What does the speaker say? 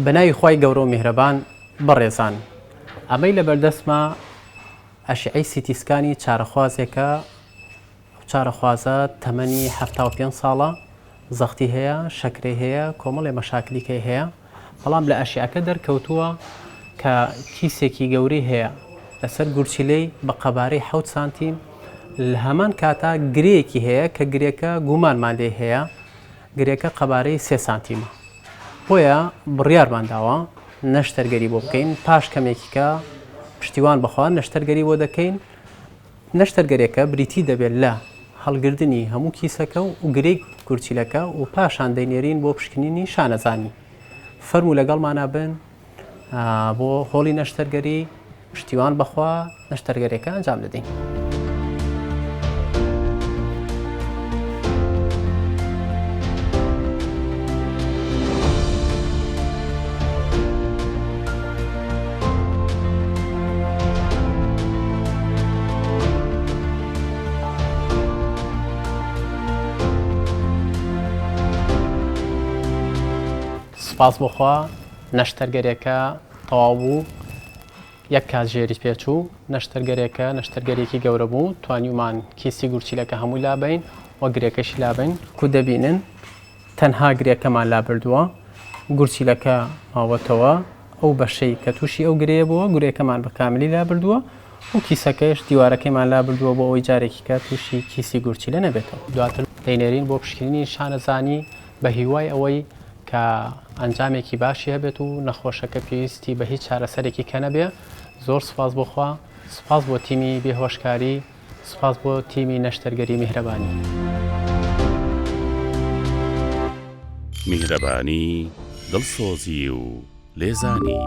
بەناوی خوای گەورە و میهرەبان بەڕێزان ئەمەی لەبەردەستمە ئەشعەی سیتی سکانی چارەخوازێکە ئەو چارەخوازە تەمەنی 75 ساڵە زەختی هەیە شەکرەی هەیە کۆمەڵێ مەشاکلی کەی هەیە بەڵام لە ئەشعەکە دەرکەوتووە کە کیسێکی گەورەی هەیە لەسەر گورچیلەی بە قەبارەی حەوت سانتیم لە هەمان کاتا گرێیەکی هەیە کە گرێکە گومانمان لێی هەیە گرێکە قەبارەی سێ سانتیمە بۆیە بڕیارمان داوە نەشتەرگەری بۆ بکەین پاش کەمێکی کە پشتیوان بەخوا نەشتەرگەری بۆ دەکەین نەشتەرگەرێکە بریتی دەبێت لە هەڵگردنی هەموو کیسەکە و گرێی گورچیلەکە و پاشان دەینێرین بۆ پشکنینی شانەزانی فەرموو لەگەڵمانا بن بۆ هۆڵی نەشتەرگەری پشتیوان بەخوا نەشتەرگەرێکە ئەنجام دەدەین. سوپاس بۆ خوا نەشتەرگەرێکە تەواو بوو یەک کاتژێری پێچوو نەشتەرگەرێکە نەشتەرگەریەکی گەورە بوو توانیومان کیسی گورچیلەکە هەمووی لابەین و گرێکەشی لابەین کو دەبینن تەنها گرێکەمان لابردووە گورچیلەکە ماوەتەوە ئەو بەشەی کە تووشی ئەو گرێیە بووە گرێکەمان بە کاملی لابردووە و کیسەکەش دیوارەکەیمان لابردووە بۆ ئەوەی جارێکی کە تووشی کیسی گورچیلە نەبێتەوە دواتر دەینێرین بۆ پشکنینی شانەزانی بە هیوای ئەوەی کە ئەنجامێکی باشی هەبێت و نەخۆشەکە پێویستی بە هیچ چارەسەرێکی کە نەبێ زۆر سوپاس بۆ خوا سوپاس بۆ تیمی بێهۆشکاری سوپاس بۆ تیمی نەشتەرگەری میهرەبانی. میهرەبانی، دڵسۆزی و لێزانی.